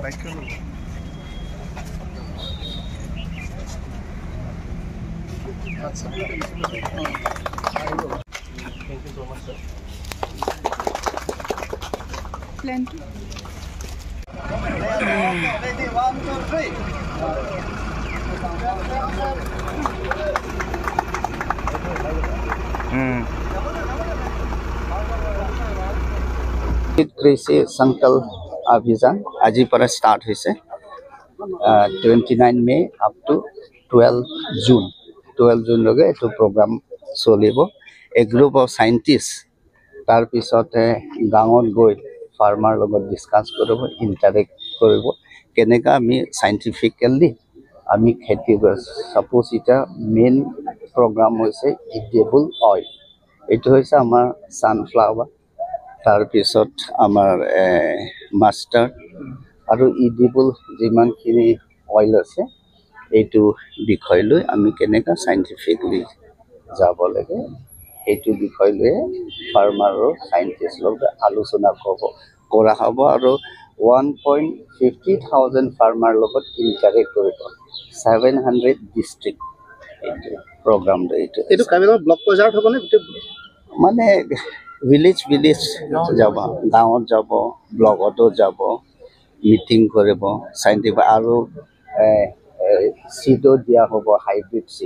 Thank you so much, sir. Plan to. Ready, 1, 2, 3. কৃষি সংকল্প অভিযান আজিৰ পৰা ষ্টাৰ্ট হৈছে 29 May up to 12 June, 12 জুনলৈকে এইটো প্ৰগ্ৰাম চলিব। এ গ্ৰুপ অফ চাইণ্টিষ্ট তাৰপিছতে গাঁৱত গৈ ফাৰ্মাৰ লগত ডিছকাছ কৰিব, ইণ্টাৰেক্ট কৰিব, কেনেকৈ আমি চাইণ্টিফিকেলি আমি খেতি কৰোঁ। ছাপ'জ এতিয়া মেইন প্ৰগ্ৰাম হৈছে ইডিবল অইল, এইটো হৈছে আমাৰ ছানফ্লাৱাৰ, তাৰপিছত আমাৰ মাষ্টাৰ্ড আৰু ইডিবল যিমানখিনি অইল আছে এইটো বিষয় লৈ আমি কেনেকৈ চাইণ্টিফিকলি যাব লাগে সেইটো বিষয় লৈয়ে ফাৰ্মাৰৰ চাইণ্টিষ্টৰ লগত আলোচনা কৰা হ'ব আৰু 1.50 thousand farmer লগত ইণ্টাৰেক্ট কৰিব, 700 ডিষ্ট্ৰিক্ট এইটো প্ৰগ্ৰামটো এইটো। এইটো কাজিৰঙা ব্লক পৰ্যায়ত হ'বনে গোটেই? মানে ভিলেজ ভিলেজ যাব, গাঁৱত যাব, ব্লকতো যাব, মিটিং কৰিব চাইণ্টিফিক আৰু চিডো দিয়া হ'ব, হাইব্ৰিড চিড।